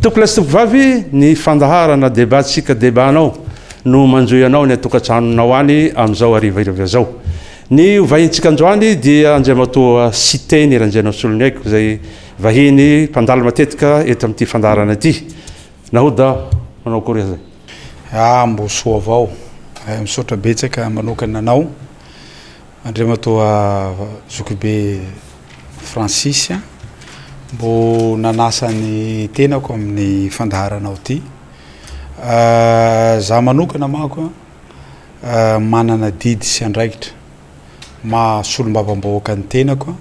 Tompolahy sy tompovavy, ny fandaharana Débat-tsika Débat-nao no manjohy anao any an-tokantranonao any amin'izao harivariva izao. Ny ho vahintsika androany dia Andriamatoa Siteny Randrianasoloniaiko izay vahiny mpandalo matetika eto amin'ity fandaharana ity. Nahoda, manao akory aza? Ah, mbo soa avao. Misaotra betsaka manokana anao Andriamatoa Zokibe Francis mbo nanasa ny tenako amin'ny fandaharanao ity. Za manokana manko manana adidy sy andraikitra maha solombavambahoaka ny tenako,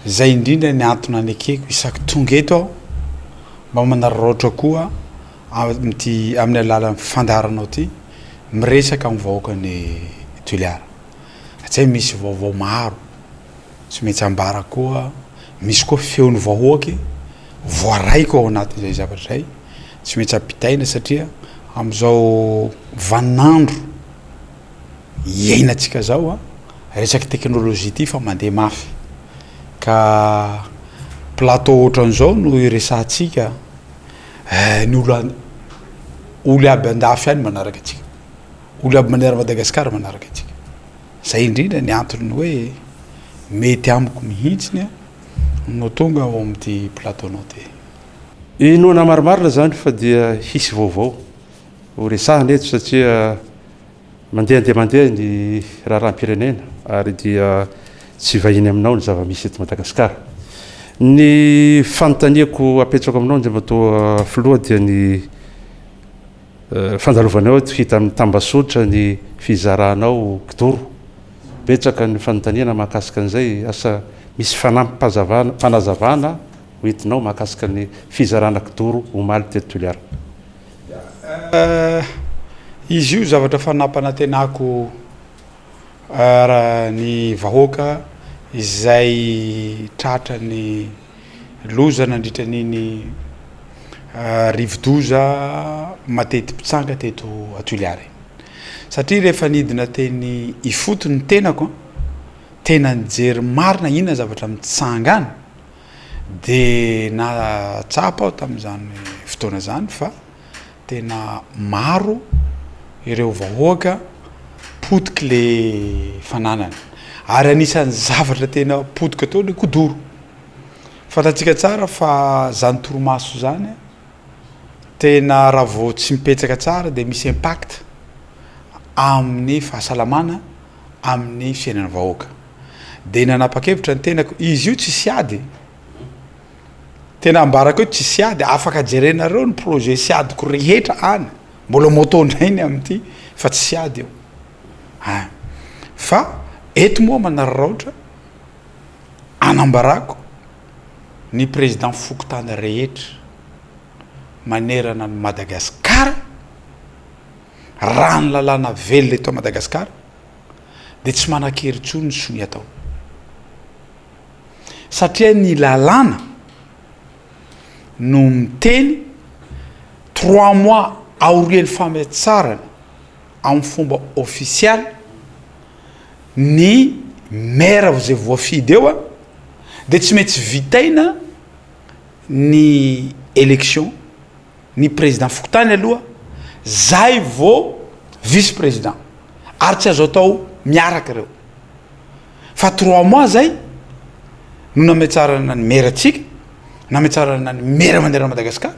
zay indrindra ny antony anekeko isaky tonga eto aho mba manararaotra koa amin'ity amin'ny alalan'ny fandaharanao ity miresaka amin'ny vahoakan'i Toliara. Satria misy vaovao maro tsy maintsy ambara koa, misy koa feon'ny vahoaky voaraiko ao anatin'izay zavatra izay, tsy maintsy ampitaina satria amin'izao vaninandro iainantsika zao an, resaky teknolojia ity fa mandeha mafy ka plateau ohatran'izao no iresahantsika, ny olo any, olo aby andafy any manaraka antsika, olo aby manerana Madagasikara manaraka antsika, zay indrindra ny antony hoe mety amiko mihitsiny no tonga ao amin'ity plateau-nao ty. Inoana marimarina izany fa dia hisy vaovao ho resahina eto satria mandeha dia mandeha ny raharaham-pirenena ary dia tsy vahiny aminao ny zava-misy eto Madagasikara. Ny fanontaniako apetrako aminao Andriamatoa Filoha dia ny fandalovanao eto hita amin'ny tambazotra ny fizaranao kidoro. Betsaka ny fanontaniana mahakasika an'izay, asa misy fanampim-pazavana, fanazavana ho entinao mahakasika ny fizarana kidoro omaly teto Toliara? Izy io zavatra efa nampanantenako ny vahoaka izay tratran'ny loza nandritra an'iny rivodoza mateti-pitsanga teto Toliara iny. Satria rehefa nidina teny ifotony ny tenako, tena nijery marina inona ny zavatra mitsanga any, De nahatsapa aho tamin'izany fotoana zany fa tena maro ireo vahoaka potiky le fananany, ary anisan'ny zavatra tena potika teo le kidoro, fantatsika tsara fa zany torimaso zany tena raha vao tsy mipetsaka tsara de misy impact amin'ny fahasalamana amin'ny fiainan'ny vahoaka. De nanapa-kevitra ny tenako, izy io tsisy ady, tena ambarako eto tsisy ady, afaka jerenareo ny projet sy adiko rehetra any, mbola moto ndray ny amin'ity fa tsisy ady io, ein, fa eto moa manararaotra anambarako ny président fokontany rehetra manerana an'i Madagasikara, raha ny lalàna velona eto Madagasikara dia tsy manan-kery intsony ny sonia atao satria ny lalàna no miteny trois mois aorian'ny fametsarana amin'ny fomba ofisialy ny maire izay voafidy eo a dia tsy maintsy vitaina ny élection ny président fokontany aloha zay vao vice président ary tsy azo atao miaraka ireo fa trois mois zay no nametsarana ny maire atsika nametsarana ny maire manerana Madagasikara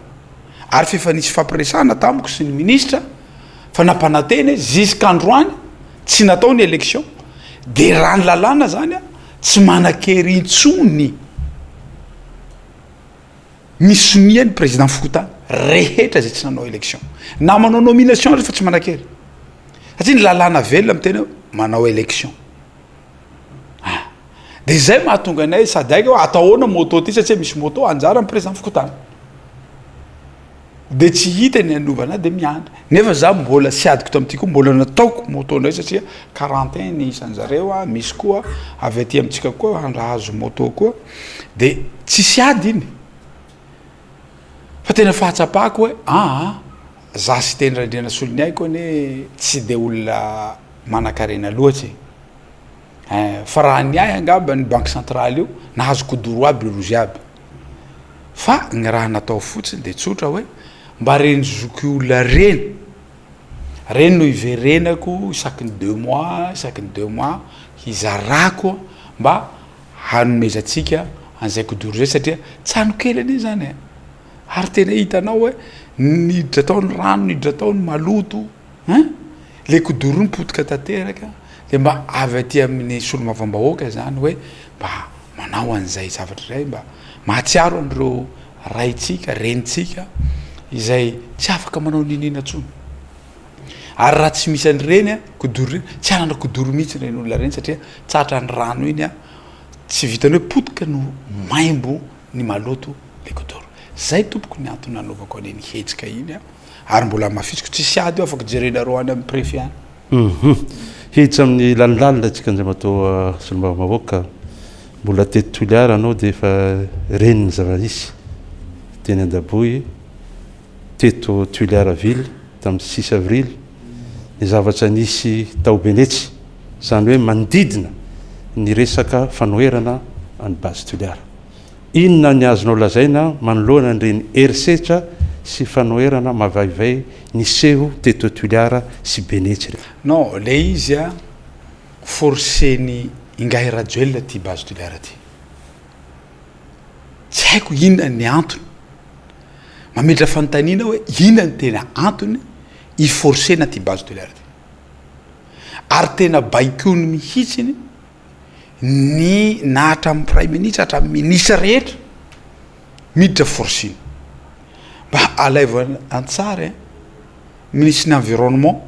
ary f'efa nisy fampiresahana tamiko sy ny ministra fa nampanantena izy jusqu'androany tsy natao ny élection de raha ny lalàna zany a tsy manan-kery intsony Ny sonia ny président fokontany rehetra izay tsy nanao élection na manao nomination aza fa tsy manan-kery satria ny lalàna velona miteny hoe manao élection ah de zay mahatonga anay sady aika hoe atao ahoana moto ty satria misy moto anjara ny président fokontany de tsy hita ny hanovana de miandry nefa za mbola sy adiko tamin'ity koa mbola nataoko moto ndray satria quarante ny isan'zareo a misy koa avy aty amintsika koa handrahazo moto koa de tsisy ady iny fa tena fahatsapako hoe aa za sy teny Randrianasoloniaiko anie tsy de olona manankarena loatsy e, fa raha ny ahy angamba ny banque centrale io nahazo kidoro aby olo jiaby. Fa ny raha natao fotsiny de tsotra hoe mba reny zokiolona reny, reny no hiverenako isaky ny deux mois, isaky ny deux mois hizarako mba hanomezantsika an'izay kidoro zay satria tsano kely anie zany e! Ary tena hitanao hoe niditra tao ny rano, niditra tao ny maloto hein! Le kidoro iny potika tanteraka de mba avy aty amin'ny solombavambahoaka zany hoe mba manao an'izay zavatra izay mba mahatsiaro an'ireo raintsika, renintsika izay tsy afaka manao n'inon'inona intsony. Ary raha tsy misy an'ireny an, kidoro ireny, tsy hanana kidoro mihitsy ireny olona ireny satria tratran'ny rano iny an, tsy vitan'ny hoe potika no maimbo ny maloto le kidoro. Zay tompoko ny antony nanaovako an'iny hetsika iny an, ary mbola hamafisiko, tsisy ady io afaka jerenareo any amin'ny préfet any. Hum. Hiditra amin'ny lalindalina isika Andriamatoa Solombavambahoaka. Mbola teto Toliara anao dia efa reny ny zava-nisy teny Andaboy, teto Toliara ville tamin'ny six avril, ny zavatra nisy tao Benetsy, izany hoe manodidina ny resaka fanoherana an'i Base Toliara. Inona ny azonao lazaina manoloana an'ireny herisetra sy fanoherana mavaivay niseho teto Toliara sy Benetsy ireny? Non, le izy a forcer-n'i Ingahy Rajoelina ty base Toliara ty. Tsy haiko inona ny antony. Mametra fanontaniana hoe inona ny tena antony hi-forcer-na ty base Toliara ty. Ary tena baikoiny mihitsiny ny na hatramin'ny praiminisitra hatramin'ny minisitra rehetra miditra forcing. Mba alaivo an-tsary minisitry ny environnement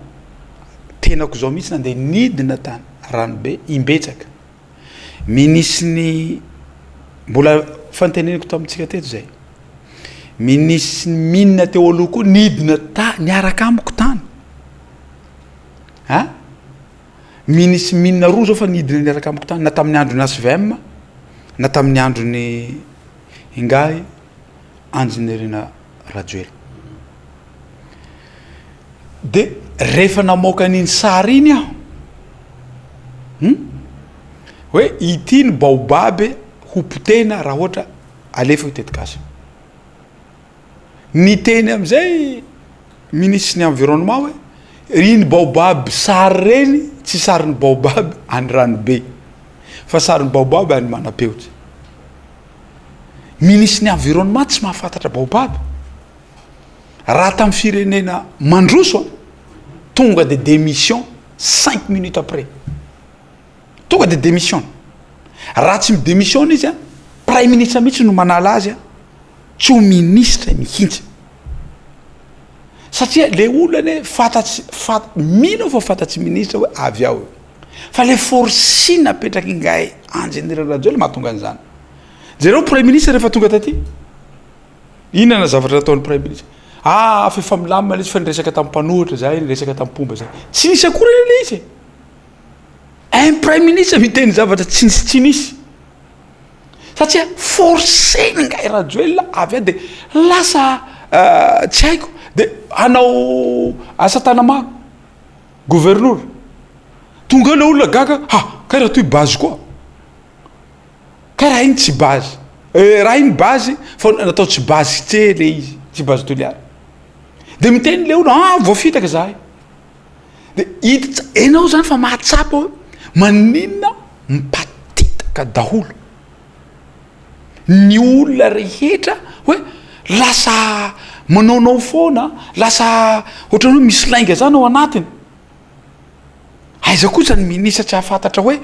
tenako izao mihitsy nandeha nidina tany Ranobe imbetsaka. Minisitry ny mbola fanteneniko tamintsika teto izay. Minisitry ny mine teo aloha koa nidina ta- niaraka amiko tany. An? Minisy mine roa zao fa nidina niaraka amiko tany na tamin'ny andron'ny HVM na tamin'ny andron'ny Ingahy Andry Nirina Rajoelina. De rehefa namoaka an'iny sary iny aho, hum, hoe ity ny baobab ho potehina raha ohatra alefa io tetikasa io. Niteny amizay minisitry ny environnement hoe iny baobab sary reny tsy sarin'ny baobab any Ranobe fa sarin'ny baobab any Manampeotsy. Minisitry ny environnement tsy mahafantatra baobab. Raha tamin'ny firenena mandroso tonga de démission cinq minutes après. Tonga de démission. Raha tsy mi-démissionne izy an, praiminisitra mihitsy no manala azy an, tsy ho ministra mihitsy. Satria le olona anie fantatsy, fant- mino aho fa fantatsy ministra hoe avy ao io. Fa le forcing napetrak'ingahy Andry Nirina Rajoelina mahatonga an'izany. Jereo praiminisitra rehefa tonga taty. Inona ny zavatra nataon'ny praiminisitra? Ah, fa efa milamina le izy fa niresaka tamin'ny mpanohitra zahay, niresaka tamin'ny mpomba zahay. Tsy nisy akory anie le izy e. Un praiminisitra miteny zavatra tsy nisy tsy nisy. Satria forcé-ny ingahy Rajoelina avy any de lasa tsy haiko de hanao asa tanamaro, governora. Tonga eo le olona gaga, ha kay raha toy base koa. Kay raha iny tsy base, raha iny base fa natao tsy base tse le izy, tsy base Toliara. De miteny le olona, ah voafitaka zahay. De hiditra enao zany fa mahatsapa hoe maninona mipatitaka daholo ny olona rehetra hoe lasa manaonao foana, lasa ohatran'ny hoe misy lainga zany ao anatiny. Aiza kosa ny ministra tsy hahafantatra hoe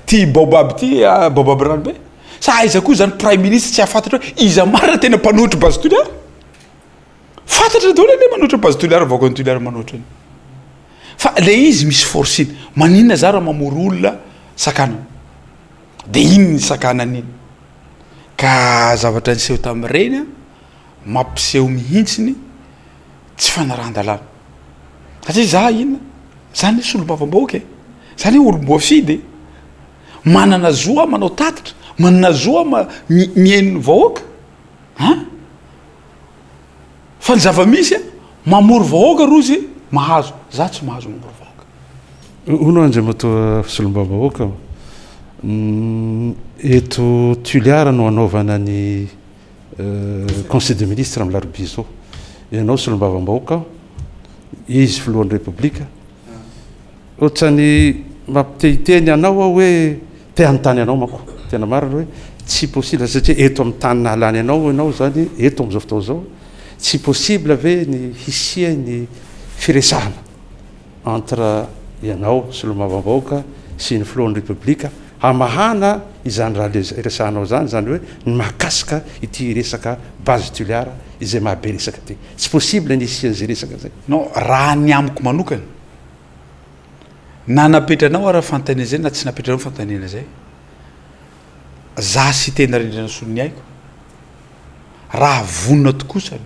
ty baobab ty baobab ranobe? Sa aiza koa zany praiminisitra tsy hahafantatra hoe iza marina tena mpanohitry base Toliara? Fantatra daholo anie manohitra base Toliara vahoakan'i Toliara manohitra an'io. Fa le izy misy forcing. Maninona za raha mamory olona sakanana? De iny ny sakanana iny. Ka zavatra niseho tamin'ireny an, mampiseho mihitsy ny tsy fanarahan-dalàna. Satria za inona? Za anie solombavambahoaka e! Za anie olom-boafidy e! Manana zo aho manao tatitra, manana zo aho mihaino ny vahoaka an! Fa ny zava-misy a, mamory vahoaka rozy mahazo, za tsy mahazo mamory vahoaka. Hono Andriamatoa Solombavambahoaka, Eto Toliara no hanaovana ny Conseil de ministre amin'ny alarobia izao. Ianao solombavambahoaka, izy filohan'ny Repoblika. Ohatran'ny mampitehiteny anao aho hoe te hanontany anao manko. Tena marina hoe tsy possible satria eto amin'ny tany nahalany anao ianao izany eto amin'izao fotoana izao. Tsy possible ve ny hisian'ny firesahana entre ianao solombavambahoaka sy ny filohan'ny Repoblika hamahana izany raha resahanao izany, izany hoe ny mahakasika ity resaka base Toliara izay maha be resaka ity. Tsy possible ny hisian'izay resaka izay. Non, raha ny amiko manokana, na napetranao ara fanontaniana izay na tsy napetranao fanontaniana izay, za sy tena Rindrinasoloniaiko, raha vonona tokosany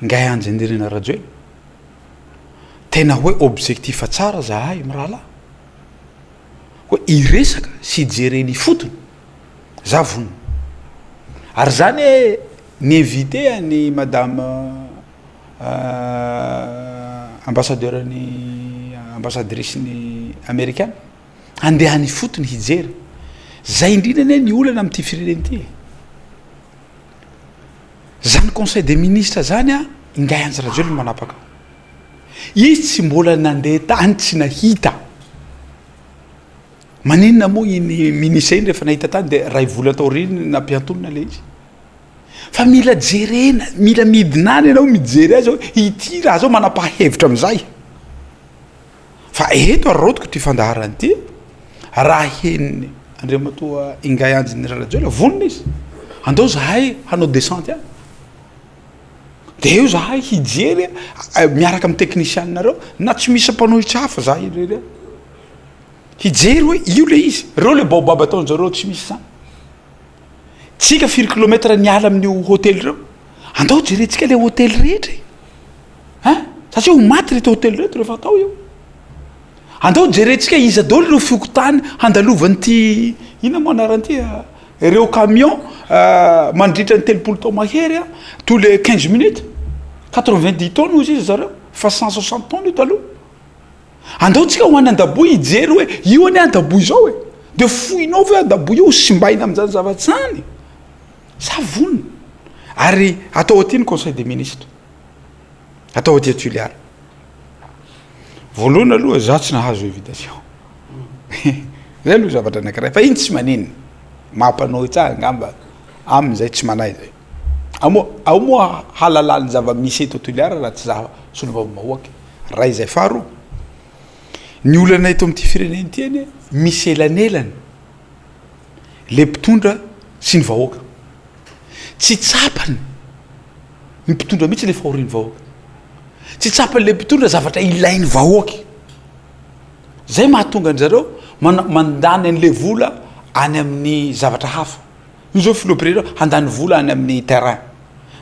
Ingahy Andry Nirina Rajoelina, tena hoe objectif tsara zahay mirahalahy, hoe hiresaka sy hijery eny ifotony, za vonona. Ary za anie ni-inviter an'i madame ambassadeur ny ambassadrice ny amerikana handeha any ifotony hijery. Zay indrindra anie ny olana amin'ity firenena ity e. Zany conseil des ministres zany an, Ingahy Andry Rajoelina no manapaka ao. Izy tsy mbola nandeha tany tsy nahita. Maninona moa iny ministre iny rehefa nahita tany dia ray vola taoriany nampiantonina le izy. Fa mila jerena, mila midina any ianao mijery azy hoe ity raha zao manapa-hevitra amin'izay. Fa eto araraotiko ity fandaharana ity, raha henony Andriamatoa Ingahy Andry Nirina Rajoelina, vonona izy, andao zahay hanao descente any. De eo zahay hijery miaraka amin'ny teknisianinareo na tsy misy mpanohitra hafa zahay irery any. Hijery hoe io le izy, reo le baobab ataon-jareo tsy misy zany. Tsika firy kilomètre niala amin'io hôtely reo, andao jerentsika le hôtely rehetra e! Hein! Satria ho maty reto hôtely reto rehefa atao io. Andao jerentsika iza daholo ireo fokontany handalovan'ity, inona moa anaran'ity ireo camion mandritra ny 30 tao mahery a, tous les 15 minutes, 90 tonnes hozy izy zareo, fa 160 tonnes io taloha. Andao tsika ho any Andaboy hijery hoe io anie Andaboy izao e! De foinao ve Andaboy io ho simbaina amin'izany zavatra izany? Za vonona. Ary atao aty ny conseil des ministres. Atao aty Toliara. Voalohany aloha za tsy nahazo invitation. Zay aloha zavatra anankiray fa iny tsy maninona. Mampanohitra ahy angamba amin'izay tsy manahy zay. Ao moa ao moa halalany zava-misy eto Toliara raha tsy za solombavambahoaka. Ray izay faharoa, ny olana eto amin'ity firenena ity anie misy elanelany le mpitondra sy ny vahoaka. Tsy tsapany ny mpitondra mihitsy le fahorian'ny vahoaka. Tsy tsapany le mpitondra zavatra ilain'ny vahoaka. Zay mahatonga an-jareo mandany an'le vola any amin'ny zavatra hafa. Io zao filoham-pirenena handany vola any amin'ny terrain,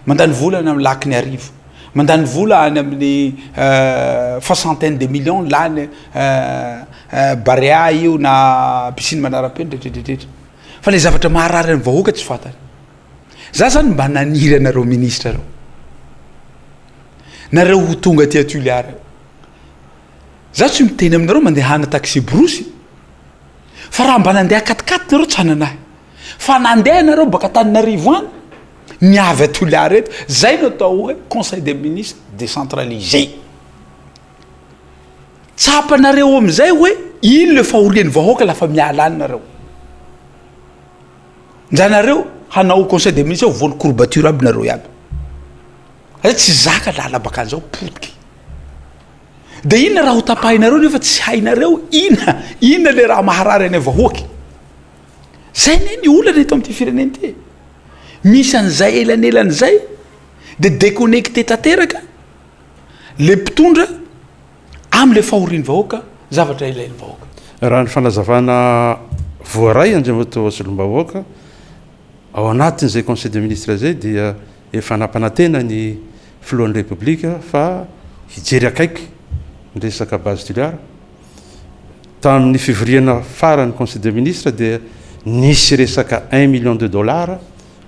mandany vola any amin'ny lac Niarivo, mandany vola any amin'ny fa centaine de millions lany Barea io na piscine manara-penitra etretra. Fa le zavatra maharary ny vahoaka tsy fantany. Za zany mba naniry anareo ministra reo, nareo ho tonga aty Toliara. Za tsy miteny aminareo mandehana taxi brousse fa raha mba nandeha quat-quatre nareo tsy hanana ahy. Fa nandeha nareo baka Antananarivo any, niavy a Toliara eto, zay no atao hoe conseil des ministres décentralisé. Tsapanareo amizay hoe ino le fahorian'ny vahoaka lafa miala any nareo. Ndra nareo hanao conseil des ministres ho voan'ny courbature aby nareo iaby. Zay tsy zaka lala bakan'izao potiky. De inona raha ho tapahinareo nefa tsy hainareo ina ina le raha maharary any vahoaky. Zay anie ny olana eto amin'ity firenena ity e. Misy an'izay elanelana izay de déconnecté tanteraka le mpitondra am'le fahorian'ny vahoaka, zavatra ilain'ny vahoaka. Raha ny fanazavana voaray Andriamatoa Solombavambahoaka, ao anatin'izay conseil des ministres izay dia efa nampanantena ny filohan'ny Repoblika fa hijery akaiky ny resaka base Toliara. Tamin'ny fivoriana farany conseil des ministres dia nisy resaka un million de dollars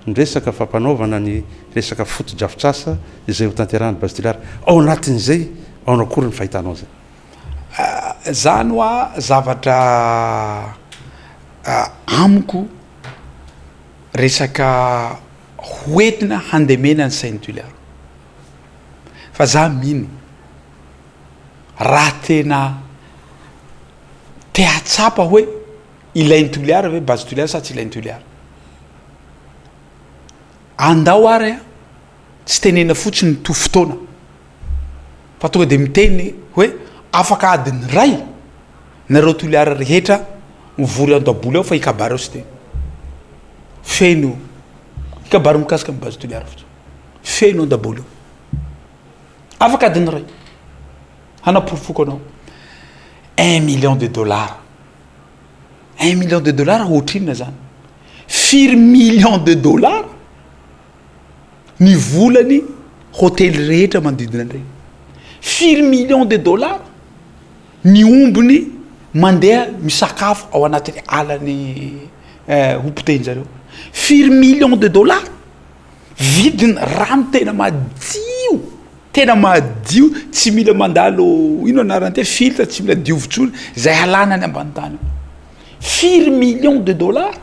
ny resaka fampanaovana ny resaka fotodrafitrasa izay ho tanterahan'ny base Toliara. Ao anatin'izay, aona akory ny fahitanao izay? Zany hoa zavatra. Amiko resaka hoentina handemena ny sain'i Toliara. Fa za mino raha tena te hahatsapa hoe ilain'i Toliara ve base Toliara sa tsy ilain'i Toliara. Andao ary tsy tenena fotsiny to fotoana fa tonga de miteny hoe afaka adiny ray nareo Toliara rehetra mivory Andohaboly ao fa hikabary ao sy teny feno hikabary mikasika ny base Toliara fotsiny feno Andaboly ao afaka adiny ray hanaporofoko anao un million de dollars un million de dollars ohatrinona zany firy million de dollars ny volany hotely rehetra manodidina an'ireny firy million de dollars ny ombiny mandeha misakafo ao anatin'ny alany eh, hopotehin-jareo firy million de dollars vidiny rano tena madio tena madio tsy mila mandalo ino anarany te filtre tsy mila diovy tsony zay halana any ambany tany firy million de dollars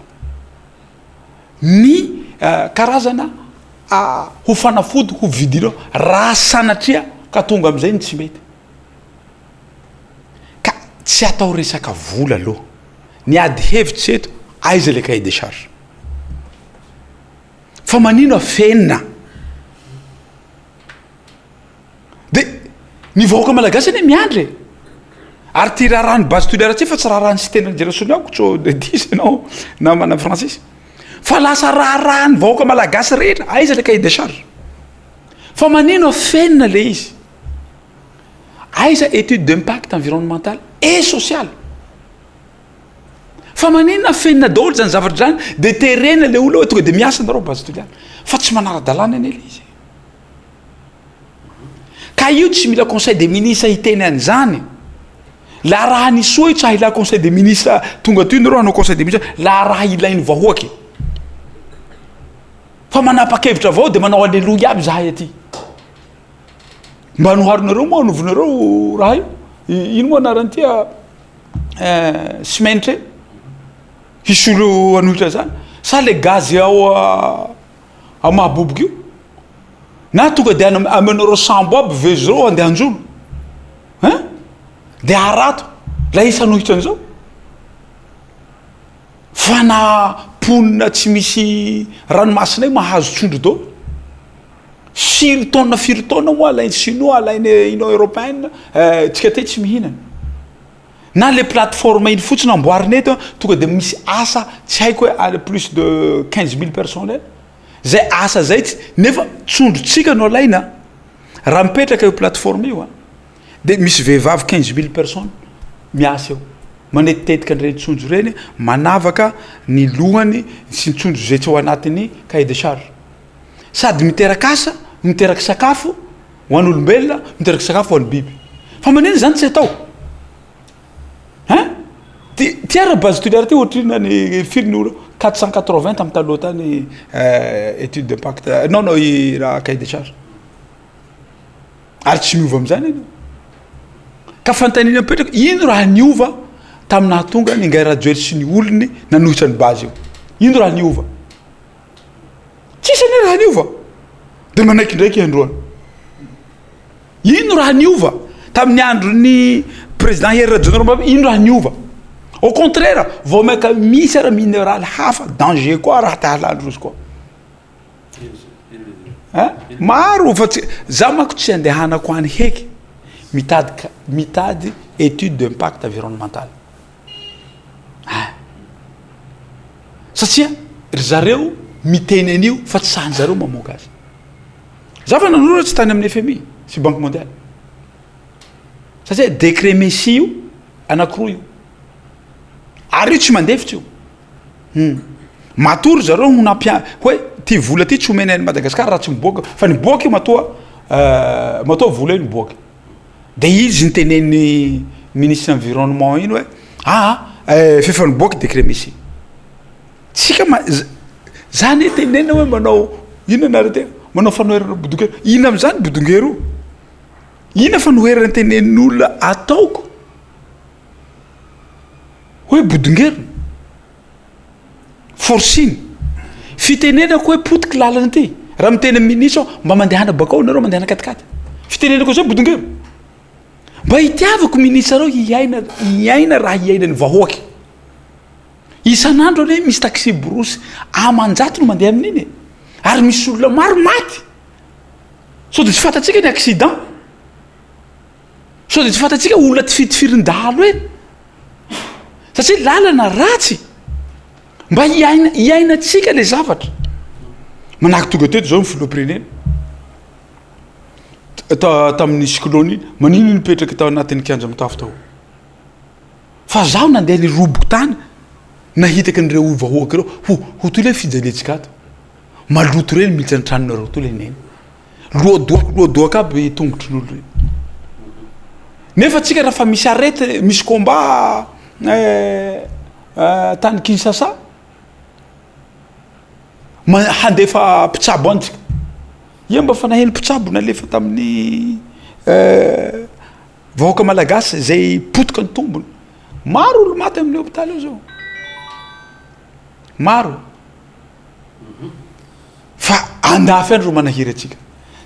ny karazana ho fanafody ho vidinao raha sanatria ka tonga am'izay ny tsy mety ka tsy atao resaka vola aloha ny ady hevitsy eto aiza le cahier de charge fa manino afenina De ny vahoaka malagasy anie miandry e! Ary ty raharahan'ny base Toliara ty fa tsy raharahan'ny Siteny Randrianasoloamiko sao de diso ianao namana Francis. Fa lasa raharahan'ny vahoaka malagasy rehetra, aiza le cahier de charge? Fa manino afenina le izy? Aiza étude d'impact environnemental et social? Fa maninona afenina daholo zany zavatra zany de terena le olona hoe tonga de miasa nareo base Toliara. Fa tsy manara-dalàna anie le izy e. Ka io tsy mila conseil des ministres hiteny an'izany. La raha ny soa io tsy ahila conseil des ministres tonga aty nareo hanao conseil des ministres, la raha ilain'ny vahoaka e. Fa manapa-kevitra avao de manao aleloia aby zahay aty. Mba noharinareo moa anovinareo raha io? Ino moa anarany ty simenitra io? Hisolo hanohitra zany? Sa le gaz ao ao Mahaboboka io? Na tonga de amenareo sambo aby vezo reo andeha hanjono hein de harato la hisy hanohitra an'izao fa na mponina tsy misy ranomasina io mahazo tsondro daholo firy taona firy taona moa alain'ny sinoa alain'ny union européenne eh, tsika te tsy mihinana na le plateforme iny fotsiny amboarina eto tonga de misy asa tsy haiko hoe plus de 15 000 personnes Zay asa zay tsy nefa tsondrontsika no alaina raha mipetraka io plateforme io a de misy vehivavy 15 000 personnes miasa eo manetitetika an'ireny tsondro ireny manavaka ny lohany sy ny tsondro zay tsy ao anatin'ny cahier de charge sady miteraka asa miteraka sakafo ho an'olombelona miteraka sakafo ho an'ny biby fa manina zany tsy atao Hein? Ty ty ara base Toliara ty ohatrinona ny firy ny ora? 480 tamin'ny taloha tany étude d'impact non non i raha cahier de charge. Ary tsy miova amin'izany anie. Ka fanontaniana mipetraka, ino raha niova tamin'ny nahatonga ny Ingahy Rajoely sy ny olony nanohitra ny base io? Ino raha niova? Tsisy anie raha niova. De manaiky ndraiky androany. Ino raha niova tamin'ny andron'ny président Hery Rajaonarimampianina, ino raha niova? Au contraire, vao mainka misy ara mineraly hafa danger koa raha te hahalany rozy koa. Hein? Maro fa tsy za manko tsy andehanako any heky mitady mitady étude d'impact environnemental. Hein? Satria ry zareo miteny an'io fa tsy sahin-jareo mamoaka azy. Za fa nanoratra tany amin'ny FMI sy Banque mondiale. Satria décret Messi io anakiroa io. Ary io tsy mandefitra io. Hmm. Matoa ry zareo no nampia hoe ty vola ty tsy omena an'i Madagasikara raha tsy miboaka fa niboaka io matoa euh, matoa vola io niboaka. De izy nitenen'ny ministre environnement iny hoe ah, ah f'efa niboaka décret Messi. Tsika ma za anie tenenina hoe manao inona nareo tena manao fanoherana bodongero inona am'zany bodongero io? Inona fanoherana tenenin'olona ataoko hoe bodongerona? Forcing. Fitenenako hoe potiky lalana ity. Raha miteny amin'ny ministre aho, mba mandehana bakao nareo, mandehana katikati. Fitenenako zay bodongero. Mba itiavako ministre reo hiaina, hiaina raha hiainan'ny vahoaka. Isan'andro anie misy taxi brousse aman-jatony mandeha amin'iny e. Ary misy olona maro maty. Sao dia tsy fantatsika ny accident. Sao dia tsy fantatsika olona tifitifirin-dahalo eny. Satria lalana ratsy. Mba hiaina hiainantsika le zavatra. Manahaka tonga teto zao ny filoham-pirenena. Ta, tamin'ny cyclone iny, maninona nipetraka tao anatin'ny kianja mitafo tao? Fa zaho nandeha niroboko tany nahitaka an'ireo vahoaka ireo, ho ho toy ilay fijaliantsika ato. Maloto ireny mihitsy ny tranonareo toy ilay neny. Loadoaka loadoaka aby tongotry ny olona ireny. Nefa tsika raha fa misy arety, misy combat eh, eh, tany Kinshasa, handefa mpitsabo any tsika. Ia mba fa naheno mpitsabo nalefa tamin'ny eh, vahoaka malagasy izay potika ny tombony. Maro olo maty amin'ny hopitaly eo zao. Maro. Fa andafy any ro manahira antsika.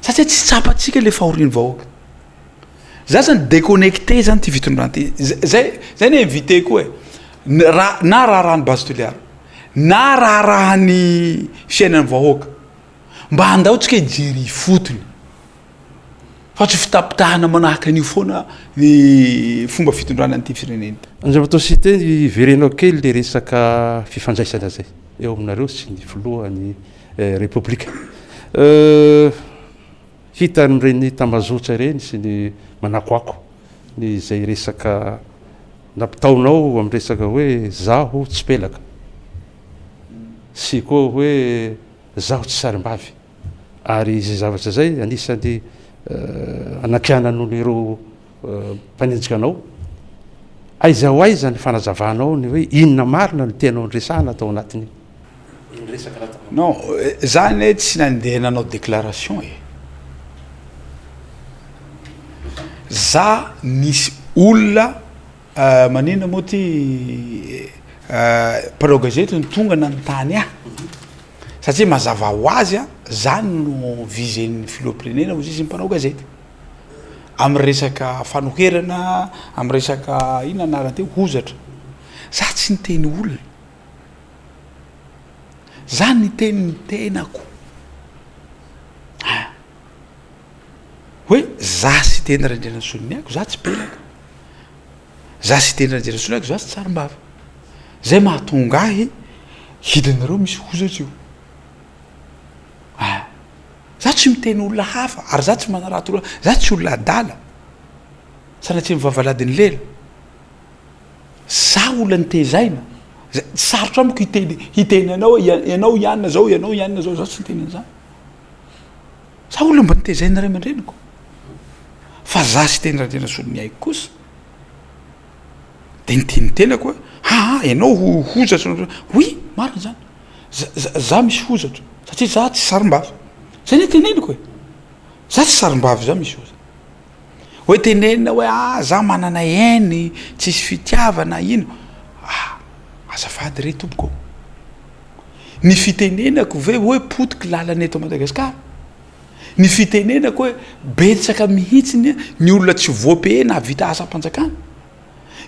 Satria tsy tsapantsika le fahorian'ny vahoaka. Za zany déconnecté zany ty fitondrana ty. Zay zay ny invité koa e. Raha na raharahan'ny Base Toliara, na raharahan'ny fiainan'ny vahoaka. Mba andao tsika hijery ifotony. Fa tsy fitapitahana manahaka an'io foana ny fomba fitondrana an'ity firenena ity. Andriamatoa Siteny, hiverenao kely le resaka fifandraisana zay eo aminareo sy ny filohan'ny Repoblika. Hita amin'ireny tambazotra ireny sy ny manakoako ny izay resaka nampitaonao amin'ny resaka hoe zaho tsy pelaka sy koa hoe zaho tsy sarimbavy. Ary izay zavatra izay anisan'ny anakianan'ireo mpanenjika anao. Aiza ho aiza ny fanazavanao ny hoe inona marina no tianao niresahana tao anatin'iny resaka nataonao? Non, za anie tsy nandeha nanao déclaration e. Za nisy olona maninona moa ty mpanao gazety no tonga nanontany ahy satria mazava ho azy a, za no viser-n'ny filoham-pirenena hozy izy mpanao gazety amy resaka fanoherana, amy resaka inona anarany teo hozatra, za tsy niteny olona, za niteny ny tenako ah, hoe za Siteny Randrianasoloniaiko, za tsy pelaka. Za Siteny Randrianasoloniaiko, za tsy tsarimbavy. Zay mahatonga ahy hitanareo misy hozatra io. Ah, za tsy miteny olona hafa ary za tsy manarato olona, za tsy olona adala. Sanatria ny vavaladin'ny lela. Za olona nitezaina. Sarotra amiko hiteny hiteny anao hoe ianao ianona zao, ianao ianona zao, za tsy niteny an'izany. Za olona mba nitezain'ny ray aman-dreniko. Fa za Siteny Randrianasoloniaiko kosa de niteny ny tenako hoe aa ianao ho hozatra, oui marina zany, za za misy hozatra satria za tsy sarimbavy, zay ne teneniko e, za tsy sarimbavy za misy hozatra, hoe tenenina hoe ah za manana haine, tsisy fitiavana ino, ah azafady re tompoko ô, ny fitenenako ve hoe potiky lalana eto Madagasikara? Ny fitenenako hoe betsaka mihitsy ny olona tsy voa-payer nahavita asam-panjakana.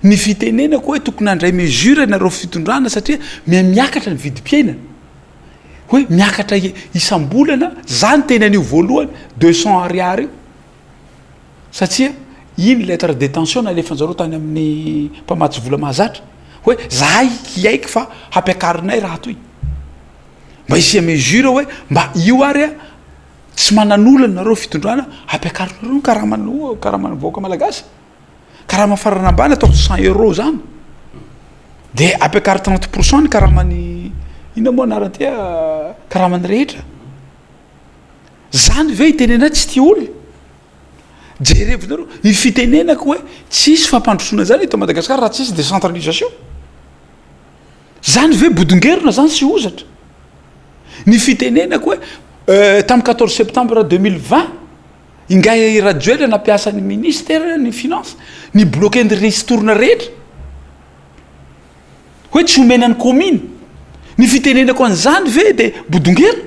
Ny fitenenako hoe tokony handray mesure ianareo fitondrana satria mihamiakatra ny vidim-piainana. Hoe miakatra isam-bolana, za niteny an'io voalohany deux cent ariary io. Satria iny lettre de tension nalefanjareo tany amin'ny mpamatsy vola mahazatra hoe zahay hiaiky fa hampiakarinay raha toy. Mba hisia mesure hoe mba io ary a tsy manan'olana nareo fitondrana ampiakarinareo ny karaman'ny karaman'ny vahoaka malagasy. Karama farany ambany ataoko cent euros zany. De ampiakaro trente pour cent ny karaman'ny inona moa anarany ty karaman'ny rehetra. Zany ve itenenana tsy tia olona? Jerevonareo ny fitenenako hoe tsisy fampandrosoana zany eto Madagasikara raha tsisy décentralisation. Zany ve bodongerona zany sy hozatra? Ny fitenenako hoe tamin'ny quatorze septembre 2020 ingahy Rajoelina nampiasa ny ministère ny finance ni bloquer ny ristourne rehetra hoe tsy omena ny commune. Ny fitenenako an'izany ve de bodongera?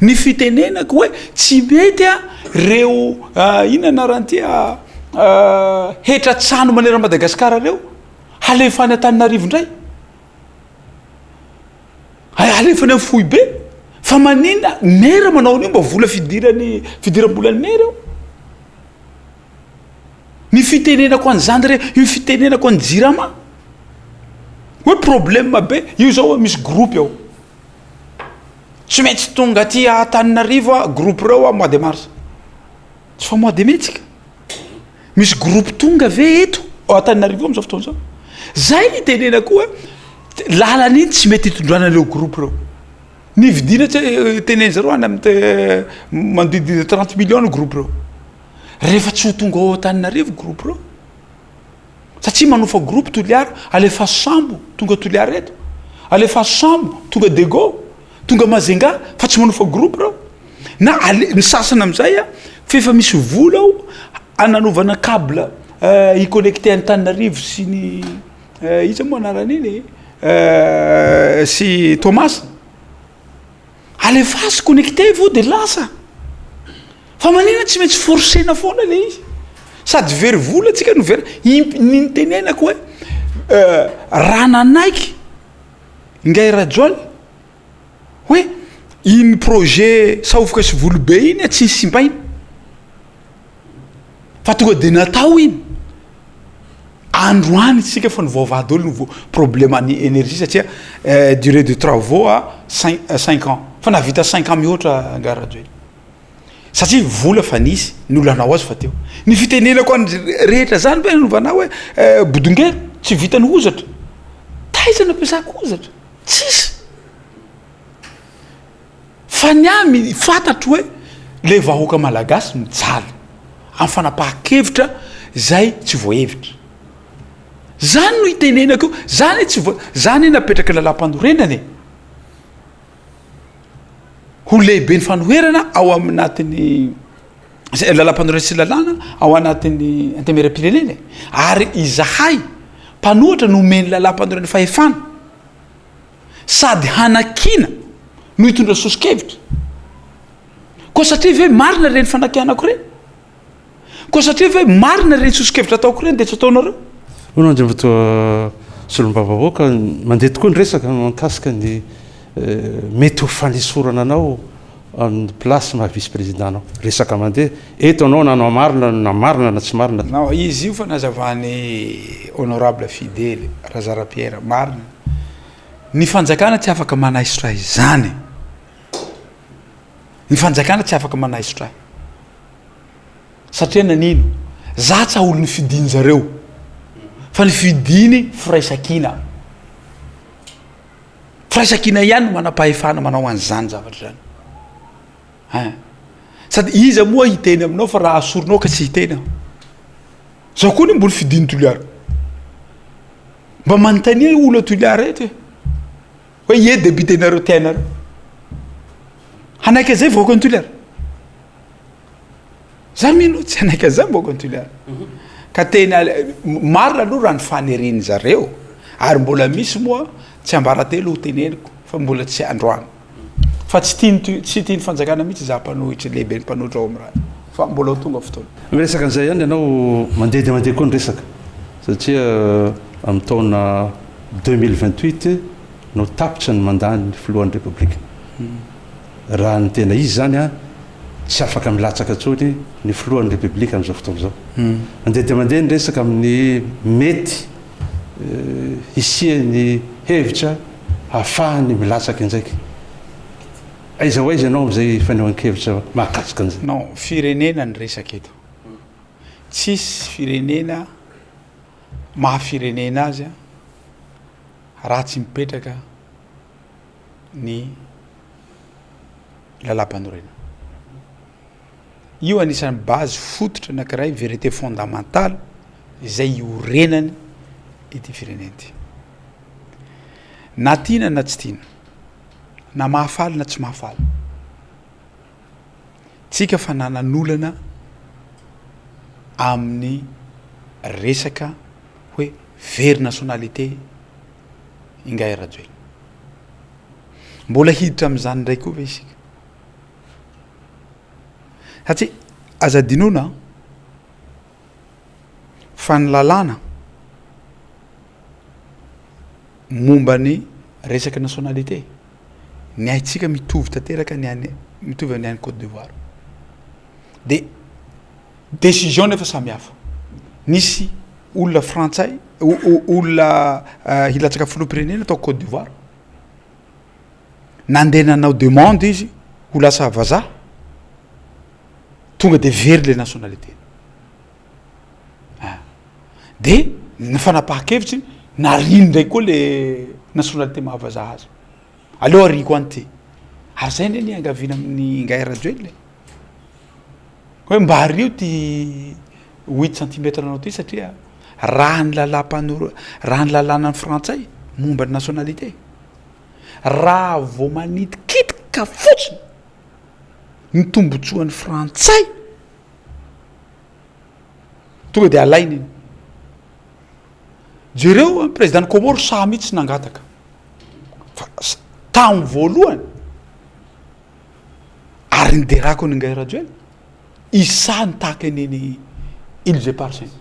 Ny fitenenako hoe tsy mety a reo inona anaran'ity hetra trano manerana Madagasikara reo halefa any Antananarivo indray. Alefa any amin'ny foibe. Fa maninona maire manao an'io mba vola fidirany fidiram-bolan'ny maire io. Ny fitenenako an'izany re, io fitenenako an'i Jirama hoe problème be, io zao hoe misy groupe ao. Tsy maintsy tonga aty Antananarivo a groupe reo a mois de mars. Tsy fa mois de mai tsika. Misy groupe tonga ve eto Antananarivo am'zao fotoana zao? Zay ny itenenako hoe lalana iny tsy mety hitondrana an'ireo groupe reo. Ny vidina tsy teneny zareo any amin'ny manodidina 30 millions ny groupe reo. Rehefa tsy ho tonga ao Antananarivo groupe reo. Satria manofa groupe Toliara, alefaso sambo tonga Toliara eto, alefaso sambo tonga Dego, tonga Majunga fa tsy manofa groupe reo. Na ale- ny sasany amizay a f'efa misy vola ao ananovana cable hi-connecter Antananarivo sy ny iza moa anaran'iny sy Toamasina. Alefaso connecter vo de lasa. Fa manina tsy maintsy forcena foana le izy. Sady very vola tsika no very imp- ny nitenenako hoe raha nanaiky Ingahy Rajoel hoe iny projet Sahofoka sy Volobe iny tsy simbaina fa tonga de natao iny. Androany tsika fa ny voavaha daholo ny vo- problème ny énergie satria durée de travaux a cin- cinq ans fa nahavita cinq ans mihoatra Ingahy Rajoel. Satria vola fa nisy, ny olona hanao azy fa teo. Ny fitenenako any rehetra zany ve nanaovana hoe bodongera tsy vitan'ny hozatra. Taiza no ampiasako hozatra? Tsisy. Fa ny ahy mi- fantatro hoe le vahoaka malagasy mijaly amin'ny fanapahan-kevitra zay tsy voahevitra. Zany no itenenako io, zany tsy voa- zany napetraky ny lalàmpanorenana e. Ho lehiben'ny fanoherana ao aminatin'ny lalàmpanorenana sy lalàna ao anatin'ny antenimierampirenena e. Ary izahay mpanohitra no omen'ny lalàmpanorenana fahefana sady hanakiana no hitondra soso-kevitra. Koa satria ve marina ireny fanakianako ireny? Koa satria ve marina ireny soso-kevitra ataoko ireny dia tsy ataonareo? Hono Andriamatoa Solombavambahoaka, mandeha tokoa ny resaka mahakasika ny mety ho fanesorana anao amin'ny place maha vice président anao. Resaka mandeha eto anao na anao marina na marina na tsy marina. Non, izy io fa nazavan'i honorable Fidely Razara Pierre, marina. Ny fanjakana tsy afaka manaisotra izany. Ny fanjakana tsy afaka manaisotra ahy. Satria nanino? Za tsa olo nifidiny zareo fa nifidiny firaisankina. Firaisankina ihany no manam-pahefana manao an'izany zavatra zany. Hein. Sady iza moa hiteny aminao fa raha asorinao ka tsy hiteny aho. Za koa ne mbola fidiny Toliara. Mba manontania olo a Toliara eto e. Hoe ie député-nareo tianareo. Hanaiky an'izay vahoakan'i Toliara. Za mino tsy hanaiky an'izany vahoakan'i Toliara. Ka tena marina aloha raha ny fanirian'ny zareo ary mbola misy moa tsiambaratelo ho teneniko fa mbola tsy androany. Fa tsy tian'ny tsy tian'ny fanjakana mihitsy za mpanohitra lehiben'ny mpanohitra ao amin'ny raha fa mbola ho tonga fotoana. Miresaka an'izay ihany ianao, mandeha dia mandeha koa ny resaka satria amin'ny taona 2028 no tapitra ny mandat-n'ny filohan'ny Repoblika. Raha ny tena izy izany an, tsy afaka milatsaka intsony ny filohan'ny Repoblika amin'izao fotoana izao. Mandeha dia mandeha ny resaka amin'ny mety hisian'ny hevitra hahafahany milatsaka indraiky. Aiza ho aiza ianao amin'izay fanehoan-kevitra mahakasika an'izay? Non, firenena ny resaka eto. Tsisy firenena maha firenena azy raha tsy mipetraka ny lalàmpanorenana. Io anisan'ny base fototra anankiray, vérité fondamentale izay iorenany ity firenena ity. Na tiana na tsy tiana, na mahafaly na tsy mahafaly, tsika fa nanan'olana amin'ny resaka hoe very nationalité Ingahy Rajoelina. Mbola hiditra amin'izany indray koa ve isika? Satria aza adinoina an, fa ny lalàna momba ny resaka nationalité, ny haintsika mitovy tanteraka ny any mitovy amin'ny any Côte d'Ivoire. De décision nefa samy hafa. Nisy olona frantsay, olona hilatsaka filoham-pirenena tao Côte d'Ivoire, nandeha nanao demande izy ho lasa vazaha, tonga de very le nationalité-ny. Ah. De ny fanapahan-kevitry nariany ndray koa le nationalité maha vazaha azy. Aleo ariako any ty. Ary zay anie ny iangaviana amin'ny Ingahy Rajoelina e. Hoe mba ario ty huit centimètre anao ty satria raha ny lalàm-panoro- raha ny lalànan'ny frantsay momba ny nationalité, raha vao manitikitika fotsiny ny tombotsoan'ny frantsay, tonga de alainy iny. Jereo an, président ny Comores sahy mihitsy nangataka fa tamin'ny voalohany ary niderako an'i Ingahy Rajoelina, izy sahy nitaky an'iny Îles Éparses iny.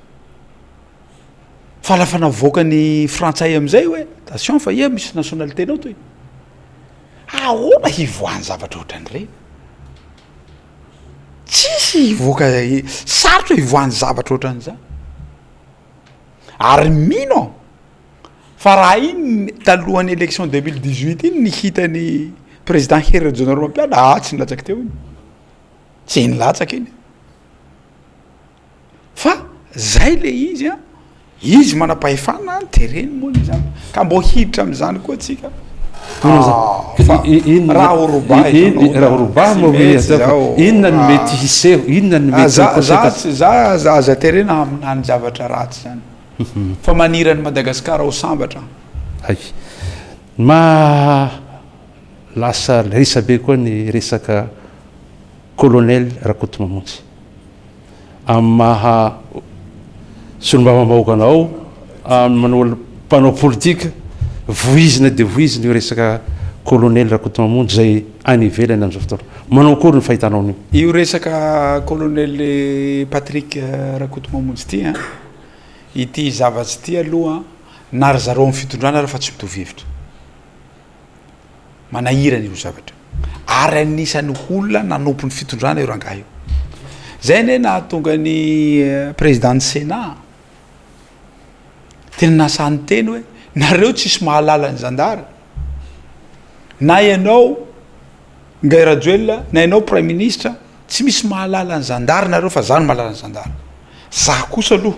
Fa lafa navoakan'ny frantsay amizay hoe attention fa iha misy nationalité-nao toy. Ahoana hivoahan'ny zavatra ohatran'ireny? Tsisy hivoaka, sarotra hivoahan'ny zavatra ohatran'izany. Ary mino aho fa raha iny talohan'ny élection 2018 iny ny hitan'ny président Hery Rajaonarimampianina, ah tsy nilatsaka teo iny, tsy nilatsaka iny. Fa zay le izy an, izy manam-pahefana tereny moa le zany, ka mbô hiditra am'zany koa tsika. Ah, fa raha ho robahy raha ho robahy moa hoe atao fa inona no mety hiseho, inona no mety ho za za za za aza terena haminany zavatra ratsy zany fa maniry an'i Madagasikara ho sambatra. Hay. Maha lasa resabe koa ny resaka Colonel Rakotomamonjy. Amin'ny maha solombavambahoaka anao, amin'ny manao mpanao politika, voizina dia voizina io resaka Colonel Rakotomamonjy izay any ivelany amin'izao fotoana. Manao akory ny fahitanao an'io? Io resaka Colonel Patrick Rakotomamonjy ity an, ity zavatsy ity aloha na ry zareo amin'ny fitondrana ary fa tsy mitovy hevitra. Manahirana io zavatra io. Ary anisan'ny olona nanompo ny fitondrana io rangahy io. Zay anie nahatonga ny président ny Sénat tena nahasahy niteny hoe nareo tsisy mahalala ny zandary na ianao Ngay Rajoelina na ianao prime ministre tsy misy mahalala ny zandary nareo fa za no mahalala ny zandary. Za kosa aloha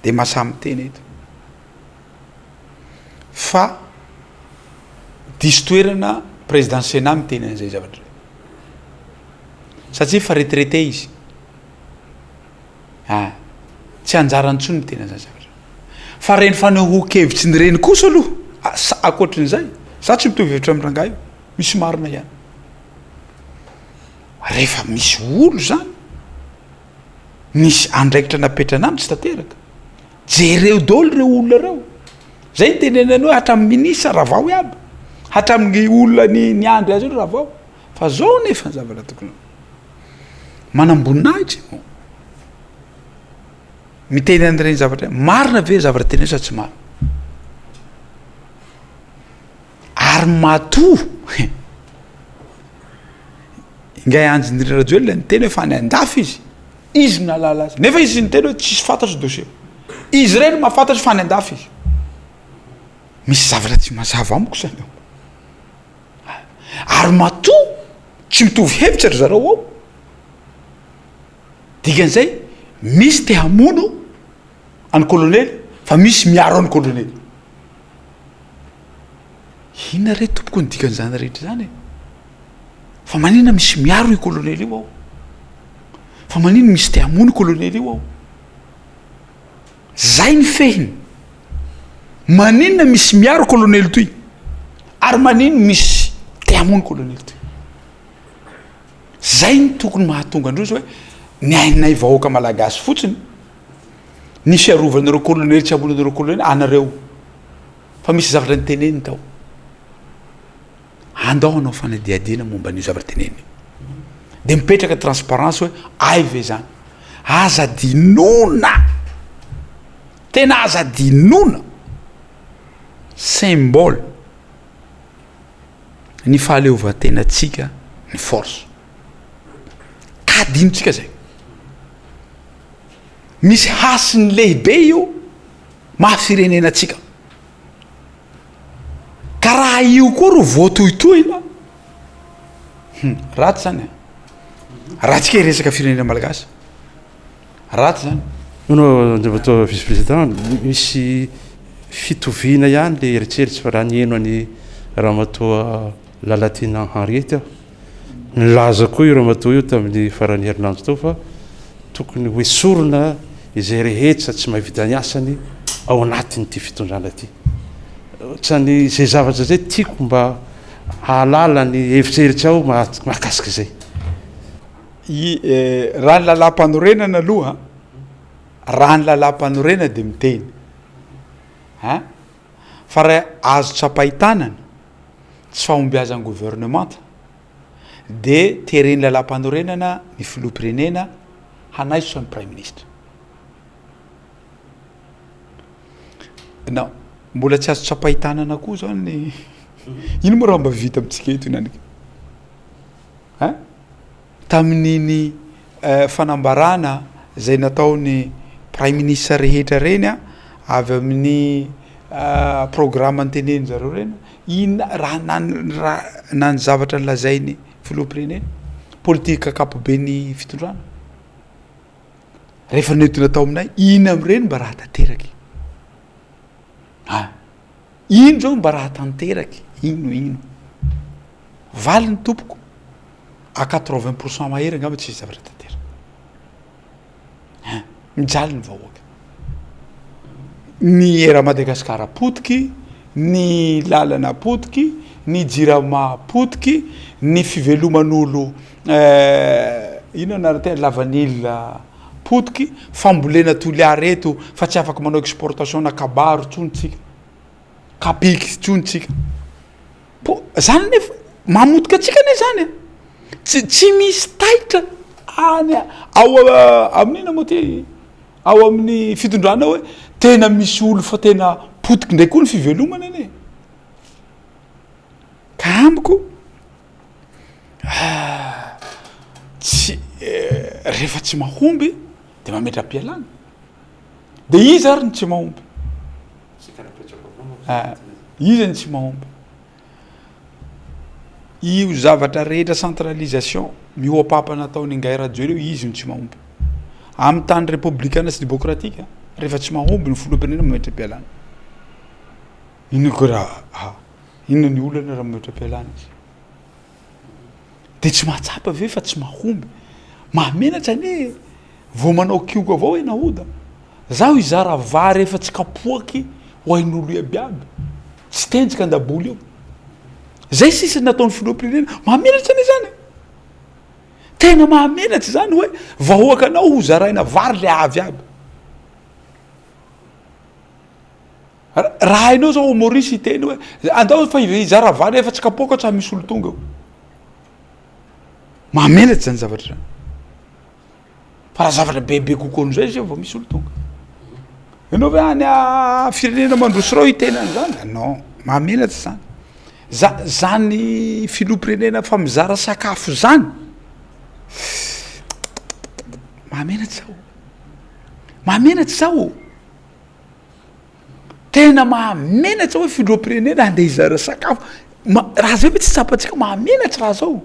de mahasahy miteny eto. Fa diso toerana président sénat miteny an'izay zavatra zay satria efa retraité izy ah tsy anjarany intsony miteny an'izany zavatra fa reny fanehoan-kevitry ny reny kosa aloha sa ankoatrin'izay za tsy mitovy hevitra amin'ny rangahy io misy marina ihany rehefa misy olo zany nisy andraikitra napetrana aminy tsy tanteraka Jereo daholo ireo olona ireo. Zay ny tenenany hoe hatramin'ny ministre ravao iaby, hatramin'ny olona ny niandry azy ireo ravao. Fa zao nefa ny zavatra tokony manamboninahitra ianao miteny an'ireny zavatra ireny, marina ve zavatra teneno sa tsy marina? Ary matoa Ingahy Andry Nirina Rajoelina niteny hoe fa any an-dafy izy. Izy no nahalala azy. Nefa izy niteny hoe tsisy fantatro dossier. Izy irery no mahafantatra fa any an-dafy izy. Misy zavatra tsy mazava amiko zany ao. Ary matoa tsy mitovy hevitra ry zareo ao, dikan'izay misy te hamono an'i kolonely fa misy miaro an'i kolonely. Inona re tompoko ny dikan'izany rehetra izany e? Fa maninona misy miaro io kolonely io ao? Fa maninona misy te hamono io kolonely io ao? Zay ny fehiny. Maninona misy miaro kolonely toy? Ary maninona misy te hamono kolonely toy? Zay ny tokony mahatonga androzy hoe ny ainay vahoaka malagasy fotsiny ny fiarovanareo kolonely tsy hamono anareo kolonely anareo. Fa misy zavatra niteneniny tao. Andao hanao fanadihadiana momba an'io zavatra tenenina io. De mipetraka transparence hoe ay ve zany. Aza adinoina, tena aza adinoina, symbole ny fahaleovantenantsika ny force. Ka adinontsika zay. Misy hasiny lehibe io maha firenena antsika. Ka raha io koa ro voatohitohina, hum, ratsy zany e. Raha tsika hiresaka firenena malagasy, ratsy zany. Non non, Andriamatoa Vice Président, misy fitoviana ihany le eritreritro fa raha niheno an'i Ramatoa Lalatiana Henriette aho, Nilaza koa io ramatoa io tamin'ny faran'ny herinandro teo fa tokony hoesorina izay rehetra tsy mahavita ny asany ao anatin'ity fitondrana ity. Ohatran'ny izay zavatra izay tiako mba hahalala ny hevitreritrao mahakasika izay. I raha ny lalàmpanorenana aloha, raha ny lalàmpanorenana dia miteny an, fa raha azo tsapain-tanana tsy fahombiazan'ny governemanta dia teren'ny lalàmpanorenana ny filoham-pirenena hanaisotra ny praiminisitra. Na mbola tsy azo tsapain-tanana koa zany ny ino moa raha mba vita amintsika eto henaniky ein? Tamin'iny fanambarana izay nataon'ny praiminisitra rehetra ireny avy amin'ny programa notenenin-dry zareo ireny, inona raha na ny raha na ny zavatra nolazain'ny filoham-pirenena, politika ankapoben'ny fitondrana, rehefa nentina tao aminay, inona amin'ireny mba raha tanteraka e? Ah! Ino zao mba raha tanteraka e? Ino ino? Valiny tompoko, à quatre-vingt pour cent mahery angamba tsisy zavatra tanteraka. Hein, mijaly ny vahoaka. Ny Air Madagascar potiky, ny lalana potiky, ny jirama potiky, ny fiveloman'olo ino anarany teo lavanila potiky, fambolena Toliara eto fa tsy afaka manao exportation na kabaro tsony tsika, kapiky tsony tsika. Po, zany nefa mamotika antsika anie zany e, tsy tsy misy taitra any ao amin'inona moa ty ao amin'ny fitondrana ao hoe tena misy olo fa tena potiky ndray koa ny fivelomana anie, ka amiko tsy rehefa tsy mahomby de mametra-pialana, de iza ary no tsy mahomby? Iza no tsy mahomby? Io zavatra rehetra centralisation mihoa-papana ataon'ingahy Rajoelina io, izy no tsy mahomby. Amin'ny tany repoblikana sy demokratika, rehefa tsy mahomby ny filoham-pirenena mametra-pialana. Inona koa raha, ah, inona ny olana raha mametra-pialana izy? De tsy mahatsapa ve fa tsy mahomby? Mahamenatra anie e! Vao manao kioka avao e Nahoda. Zaho hizara vary efa tsy kapoaky ho ain'olo iabiaby. Tsy tenjika an-daboly io. Zay sisa nataon'ny filoham-pirenena. Mahamenatra anie zany e. Tena mahamenatra zany hoe vahoakanao ho zaraina vary le avy aby. Raha hainao zao ao Maurice hiteny hoe andao fa hizara vary efa tsy kapoaka tsy misy olo tonga eo. Mahamenatra zany zavatra zany. Fa raha zavatra bebe kokoa amizay zay vao misy olo tonga. Ianao ve any firenena mandroso reo hiteny an'izany? Non, mahamenatra zany. Za- zany filoham-pirenena fa mizara sakafo zany, mahamenatra zao, mahamenatra zao. Tena mahamenatra hoe filoham-pirenena andeha hizara sakafo, ma- raha zay ve tsy tsapantsika mahamenatra raha zao.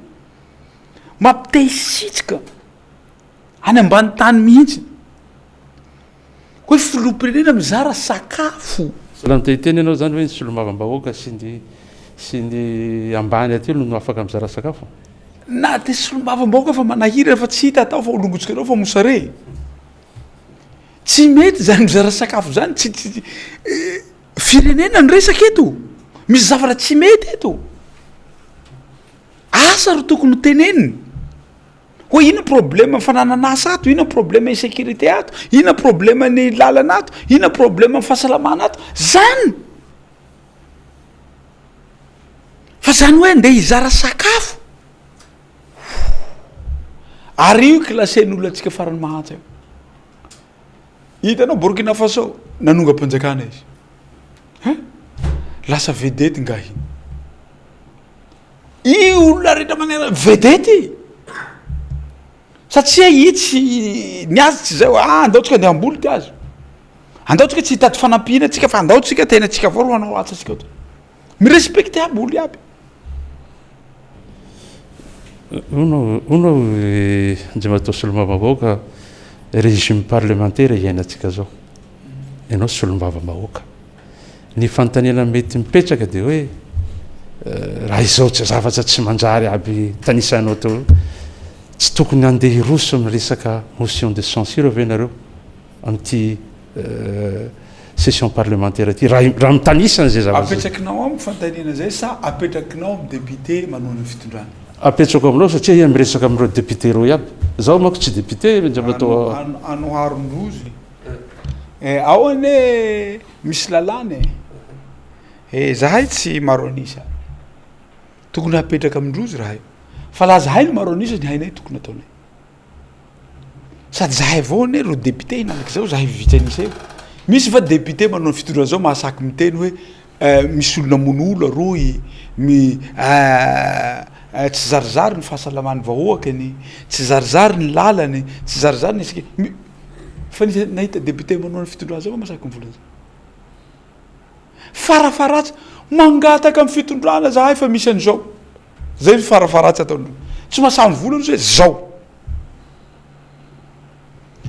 Mampite hisitrika any ambany tany mihitsy hoe filoham-pirenena mizara sakafo. Raha te hiteny ianao zany hoe ny solombavambahoaka sy ny sy ny ambany aty no afaka mizara sakafo? Na de solombavambahoaka fa manahirana fa tsy hita atao fa olongotsika reo fa mosare. Tsy mety zany mizara sakafo zany, tsy tsy firenena no resaka eto, misy zavatra tsy mety eto. Asa ro tokony ho teneniny hoe inona problème fananana asa ato, inona problème insécurité ato, inona problème ny lalana ato, inona problème ny fahasalamana ato, zany! Fa zany hoe ndeha hizara sakafo ary io classe-n'olona antsika farany mahantra io. Hitanao Burkina Faso nanongam-panjakana izy. Hein? Lasa vedette ngahy iny. Io olona rehetra manerana vedette. Satria i tsy ny azy tsy zay hoe ah andao tsika andeha hamboly ty azy. Andao tsika tsy hitady fanampiana tsika fa andao tsika tena tsika avao ro hanao asa tsika eto. Mi-respecter aby olo iaby. Hono hono Andriamatoa Solombavambahoaka, régime parlementaire iainantsika zao. Ianao solombavambahoaka. Ny fanontaniana mety mipetraka dia hoe raha izao zavatra tsy manjary aby tanisainao teo io, tsy tokony handeha hiroso amin'ny resaka motion de censure ve nareo amin'ity session parlementaire ity raha raha mitanisa an'izay zavatra izay. Apetrakinao amiko fanontaniana izay sa apetrakinao amin'ny député manohana ny fitondrana? Apetrako aminao satria iha miresaka amin'ireo député ireo iaby. Zaho manko tsy député Andriamatoa. Anoharon-drozy. Eh, ao anie misy lalàna e. Eh, zahay tsy maro an'isa. Tokony hapetraka amin-drozy raha io. Fa laha zahay no maro an'isa ny hainay tokony ataonay. Sady zahay avao anie ro député hinanak'izao zahay vitsy an'isa io. Misy va député manao ny fitondrana zao mahasaky miteny hoe eh, misy olona mono olo aroy, mi eh, tsy zarizary ny fahasalaman'ny vahoakany, tsy zarizary ny lalany, tsy zarizary ny isika. Fa nisy nahita député manao ny fitondrana zao va masaky mivolana zay? Farafaharatsy mangataka amin'ny fitondrana zahay fa misy an'izao. Zay ny farafaharatsy ataonareo. Tsy mahasahy mivolana izy hoe zao.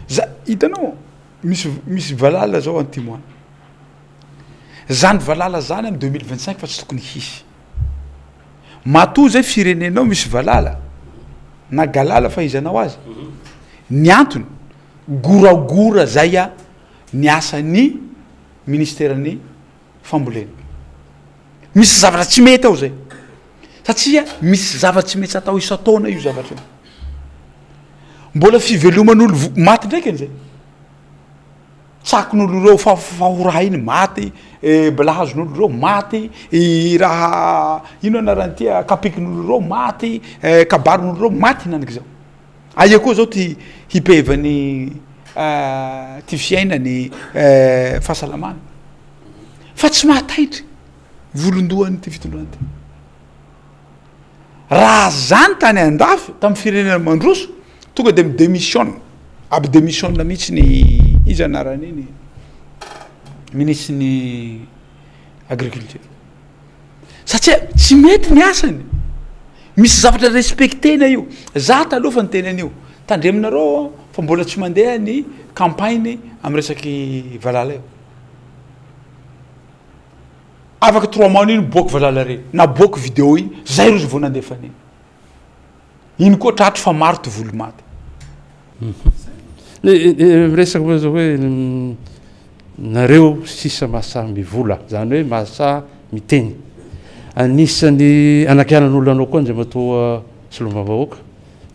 Za hitanao misy misy valala zao antimo any. Zany valala zany am 2025 fa tsy tokony hisy. Matoa zay firenenao misy valala na galala fahaizanao azy, ny antony goragora zay a ny asan'ny ministeran'ny fambolena. Misy zavatra tsy mety ao zay satria misy zavatra tsy maintsy atao isan-taona io zavatra io. Mbola fiveloman'olo maty ndraiky an'izay. Tsakon'olo ireo fa fahoraha iny maty, balahazon'olo ireo maty, i raha ino anarany ty kapikin'olo ireo maty, kabarin'olo ireo maty henanik'izao. Aia koa zao ty hipehivany ty fiainany fahasalamana fa tsy mahataitry volon-dohan'ity fitondrana ty. Raha zany tany andafy tamin'ny firenena mandroso tonga de mi-demissionne, aby demissionne mihitsy ny iza anarany iny minisitry ny agriculture satria tsy mety ny asany, misy zavatra respectena io, za taloha fa niteny an'io, tandremonareo fa mbola tsy mandeha ny campagne amy resaky valala io. Afaka trois mois iny miboaky valala reny, naboaky video iny, zay rozy vao nandefa an'iny. Iny koa tratry fa maro ty voly maty. Miresaka moa zao hoe nareo sisa mahasahy mivola, zany hoe mahasahy miteny. Anisan'ny anakianan'olona anao koa Andriamatoa Solombavambahoaka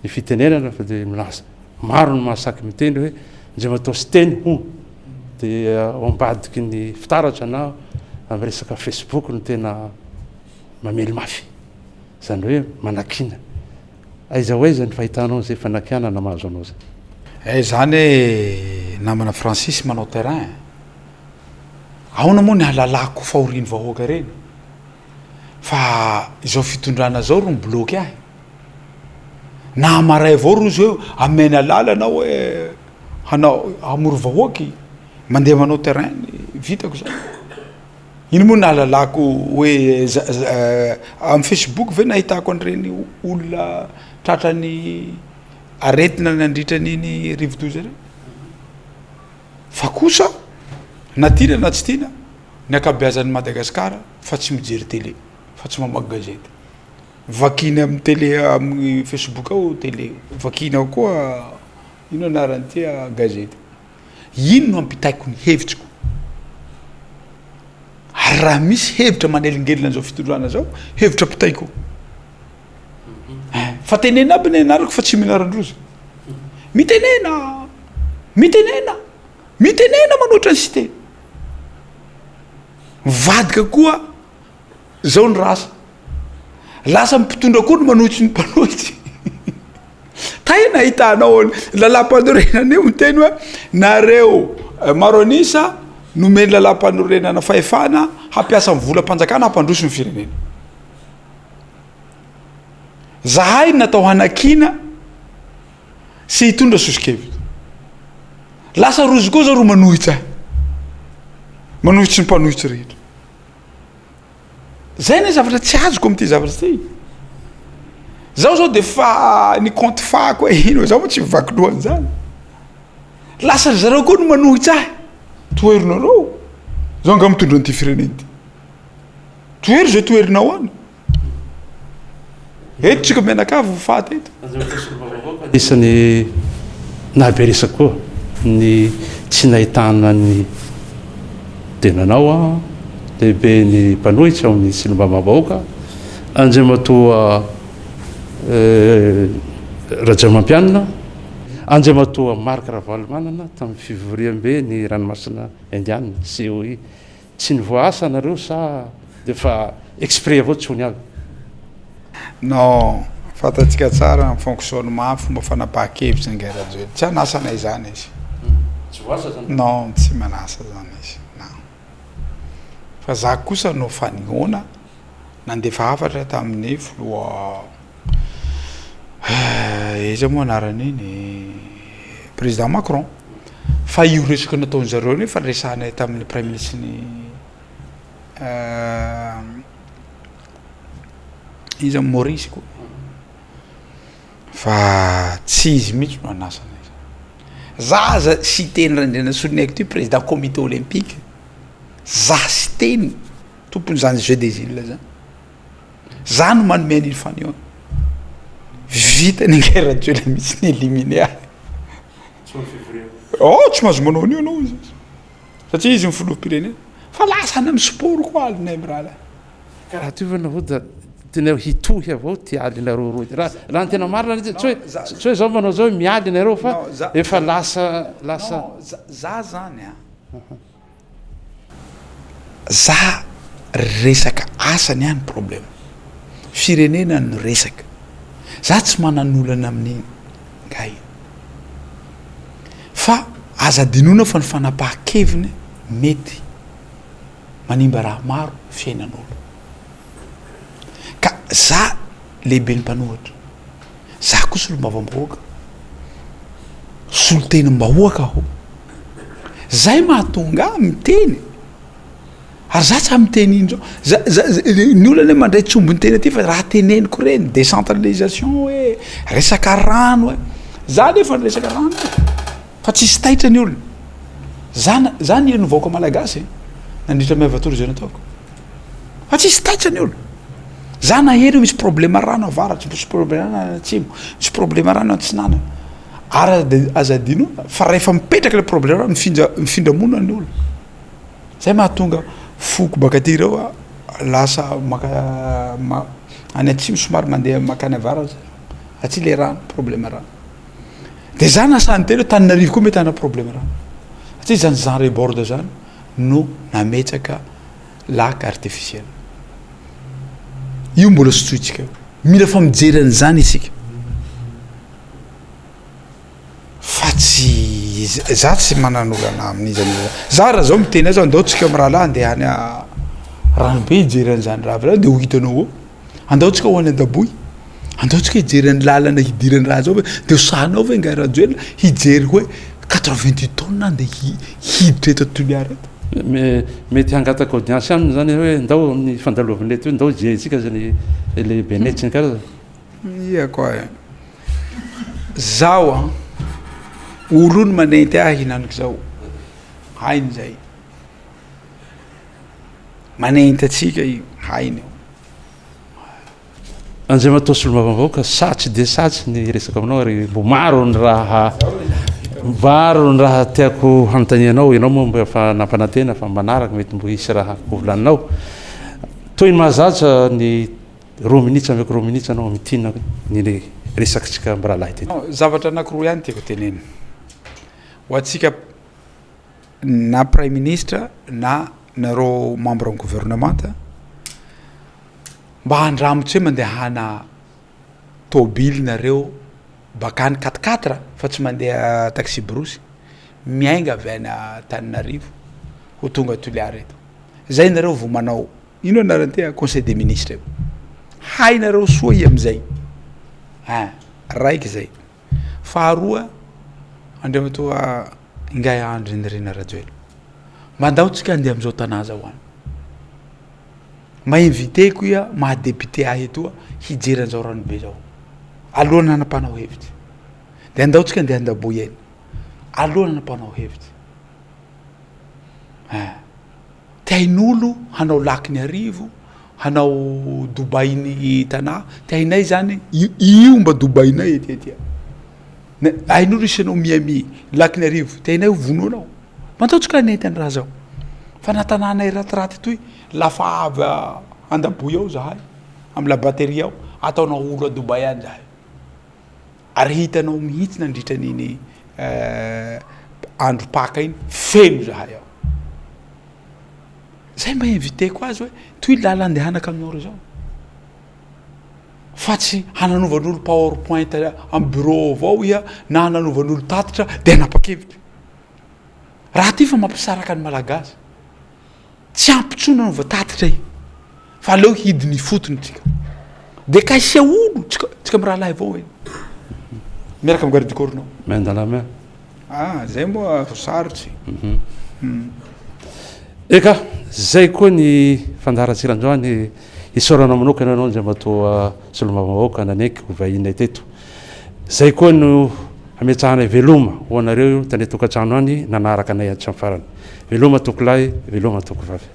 ny fitenenana fa dia milaza maro ny mahasaky miteny hoe Andriamatoa Siteny hono dia ao ambadiky ny fitaratra na amin'ny resaka Facebook no tena mamely mafy. Izany hoe manakiana. Aiza ho aiza ny fahitanao an'izay fanakianana mahazo anao izay? Eh zany e namana Francis manao terrain e! Ahoana moa ny hahalalako fahorian'ny vahoaka ireny? Fa izao fitondrana izao ro mi-bloquer ahy. Na hamaray avao rozy hoe amena lalana hoe hanao hamory vahoaky, mandeha manao terrain, vitako zany. Ino moa nahalalako hoe amin'ny facebook ve nahitako an'ireny olona tratran'ny aretina nandritra an'iny rivodoza ireny? Fa kosa na tiana na tsy tiana ny ankabeazan'i Madagasikara fa tsy mijery tele, fa tsy mamaky gazety. Vakina amin'ny tele amin'ny facebook ao tele, vakina ao koa ino anaran'ity gazety. Ino no ampitaiko ny hevitriko? Ary raha misy hevitra manelingelina an'izao fitondrana izao, hevitra ampitaiko. Eh, fa tenena aby ny anarako fa tsy minaran-drozy. Mitenena! Mitenena! Mitenena manoatra ny cité. Mivadika koa zao ny rasa. Lasa ny mpitondra koa no manohitry ny mpanohitry. Tena ahitanao ny lalàmpanorenana io miteny hoe nareo maro an'isa nomen'ny lalàmpanorenana fahefana hampiasa ny volam-panjakana hampandroso ny firenena. Zahay natao hanakiana sy hitondra soso-kevitra. Lasa rozy koa zao ro manohitra ahy. Manohitry ny mpanohitra rehetra. Zay ny zavatra tsy azoko amin'ity zavatra ity. Zaho zao de fa ny compte fako hoe ino, zaho moa tsy mivaky loha an'izany. Lasa ry zareo koa no manohitra ahy. Toherinareo. Zaho angaha mitondra an'ity firenena ity. Tohero izay toherinao any. Eto tsika mianakavy ho faty eto. Anisan'ny nahabe resaka koa ny tsy nahitana ny tenanao lehiben'ny mpanohitra ao amin'ny Solombavambahoaka, Andriamatoa Rajaomampianina, Andriamatoa Marc Ravalomanana tamin'ny fivoriambe ny ranomasina Indiana, COI. Tsy nivoaasa nareo sa de fa exprès avao tsy ho niavy? Non, fantatsika tsara ny fonctionnement, fomba fanapahan-kevitry ny Guy Rajoelina. Tsy hanasa anay izany izy. Tsy voaasa zany? Non, tsy manasa zany izy. Non. Fa za kosa no efa nihaona, nandefa hafatra tamin'ny filoha Iza moa anaran'iny? Président Macron. Fa io resaka nataon-jareo io efa niresahanay tamin'ny praiminisitry ny iza Maurice koa. Fa tsy izy mihitsy no hanasa anay. Za aza Siteny Randrianasoloniaiko ty président comité olympique, za Siteny tompon'izany jeux des îles zany. Za no manome an'iny fanehoana. Vitany ingahy Rajoelina mihitsy ny éliminer ahy. Oh, tsy mahazo manao an'io anao izy. Satria izy ny filoham-pirenena. Fa lasa any amin'ny sport koa alinay mirahalahy. Raha toy ve nareo da tena hitohy avao ty alinareo roa ty. Raha raha ny tena marina tsy hoe tsy hoe zao manao zao hoe mialy nareo fa efa lasa lasa. Non, za zany an. Za resaka asa ny ahy ny problème, firenena no resaka, za tsy manan'olana amin'iny ngahy iny, fa aza adinoina fa ny fanapahan-keviny mety manimba raha maro fiainan'olo, ka za lehiben'ny mpanohitra, za koa solombavambahoaka, solontenam-bahoaka aho, zay mahatonga ahy miteny, ary za tsy miteny ino zao, za za ny olona anie mandray tsombin-teny aty fa raha teneniko reny décentralisation hoe, resaka rano hoe, za nefa niresaka rano e, fa tsisy taitra ny olona, za na za nihaino vahoaka malagasy e, nandritra ny maiva-tory zay nataoko. Fa tsisy taitra ny olona. Za naheno hoe misy problema rano avaratra, misy problema rano any atsimo, misy problema rano atsinanana. Ary de aza adino fa rehefa mipetraka le problema rano mifindra mifindra monina ny olona. Zay mahatonga foko baka aty reo a lasa maka ma- any atsimo somary mandeha makany avaratra, aty le rano, problema rano. De za nasahy niteny hoe Tananarivo koa mety hanana problema rano. Satria zany Jean Rebord zany no nametraka lac artificiel. Io mbola sotsointsika io. Mila fa mijery an'izany isika. Fa tsy za tsy manan'olana amin'iza n'iza. Za raha zao miteny azy andao tsika mirahalahy andeha any Ranobe hijery an'izany raha zany de ho hitanao eo. Andao tsika ho any Andaboy. Andao tsika hijery ny lalana hidiran'ny raha zao ve de ho sahinao ve ingahy Rajoelina hijery hoe 88 tonnes andeha hiditra eto Toliara eto. Mety hangataka audience aminy zany hoe ndao amin'ny fandalovana eto ndao hijerentsika zany le Benetsy sy ny karazany. Ia koa e. Zaho an, olo io no manenty ahy hinanik'izao, hainy zay. Manenty antsika io, hainy io. Andriamatoa Solombavambahoaka, satsy dia satsy ny resaka aminao ary mbo maro ny raha maro ny raha tiako hanontanianao, ianao moa mba efa nampanantena fa manaraka mety mbo hisy raha hovolaninao. Toy ny mahazatra ny roa minitra ameko roa minitra anao mitina ny resakitsika mirahalahy teto. Zavatra anankiroa ihany tiako tenenina ho antsika na praiminisitra na nareo membre ny gouvernemanta. Mba andramo tsy hoe mandehana tôbily nareo bakany quatre quatre fa tsy mandeha taxi brousse miainga avy any Antananarivo ho tonga Toliara eto. Zay nareo vao manao ino anarany ty conseil des ministres io. Hainareo soa i amizay. Ein, raiky zay. Faharoa, Andriamatoa Ingahy Andry Nirina Rajoelina, mba andao tsika handeha amizao tanà zao any. Mba inviter-ko iha maha député ahy etoa hijery an'izao ranobe zao alohan'ny hanapahanao hevitsy. De andao tsika andeha Andaboy eny alohan'ny hanapahanao hevitsy. Ein, te hain'olo hanao lac ny Arivo, hanao Dubaï ny tanà, te hainay zany io io mba Dubaï-nay ety aty. Hain'olo hisy anao Miami, lac ny Arivo, te hainay ho vonoanao. Mba andao tsika hanenty any raha zao fa na tanànay ratiraty toy lafa avy Andaboy ao zahay amy la batterie ao ataonao olo a Dubaï any zahay ary hitanao mihitsy nandritra an'iny andro paka iny feno zahay ao. Zay mba inviteko azy hoe toy lala andehanako aminao zao fa tsy hananovan'olo power point amy bureau avao iha na hananovan'olo tatitra de hanapa-kevitra. Raha ty fa mampisaraka ny Malagasy. Tsy ampy intsony nanaova tatitra e. Fa aleo hidiny ifotony tsika. De ka asia olo tsika tsika mirahalahy avao e. Miaraka am garde du corps nao. Main dans la main. Ah, zay moa sarotsy. Eka, zay koa ny fandaharantsika androany. Isaorana manokana anao Andriamatoa Solombavambahoaka naneky ho vahininay teto. Zay koa no hametrahanay veloma ho anareo tany an-tokantrano any nanaraka anay hatramin'ny farany. Veloma tompokolahy, veloma tompokovavy.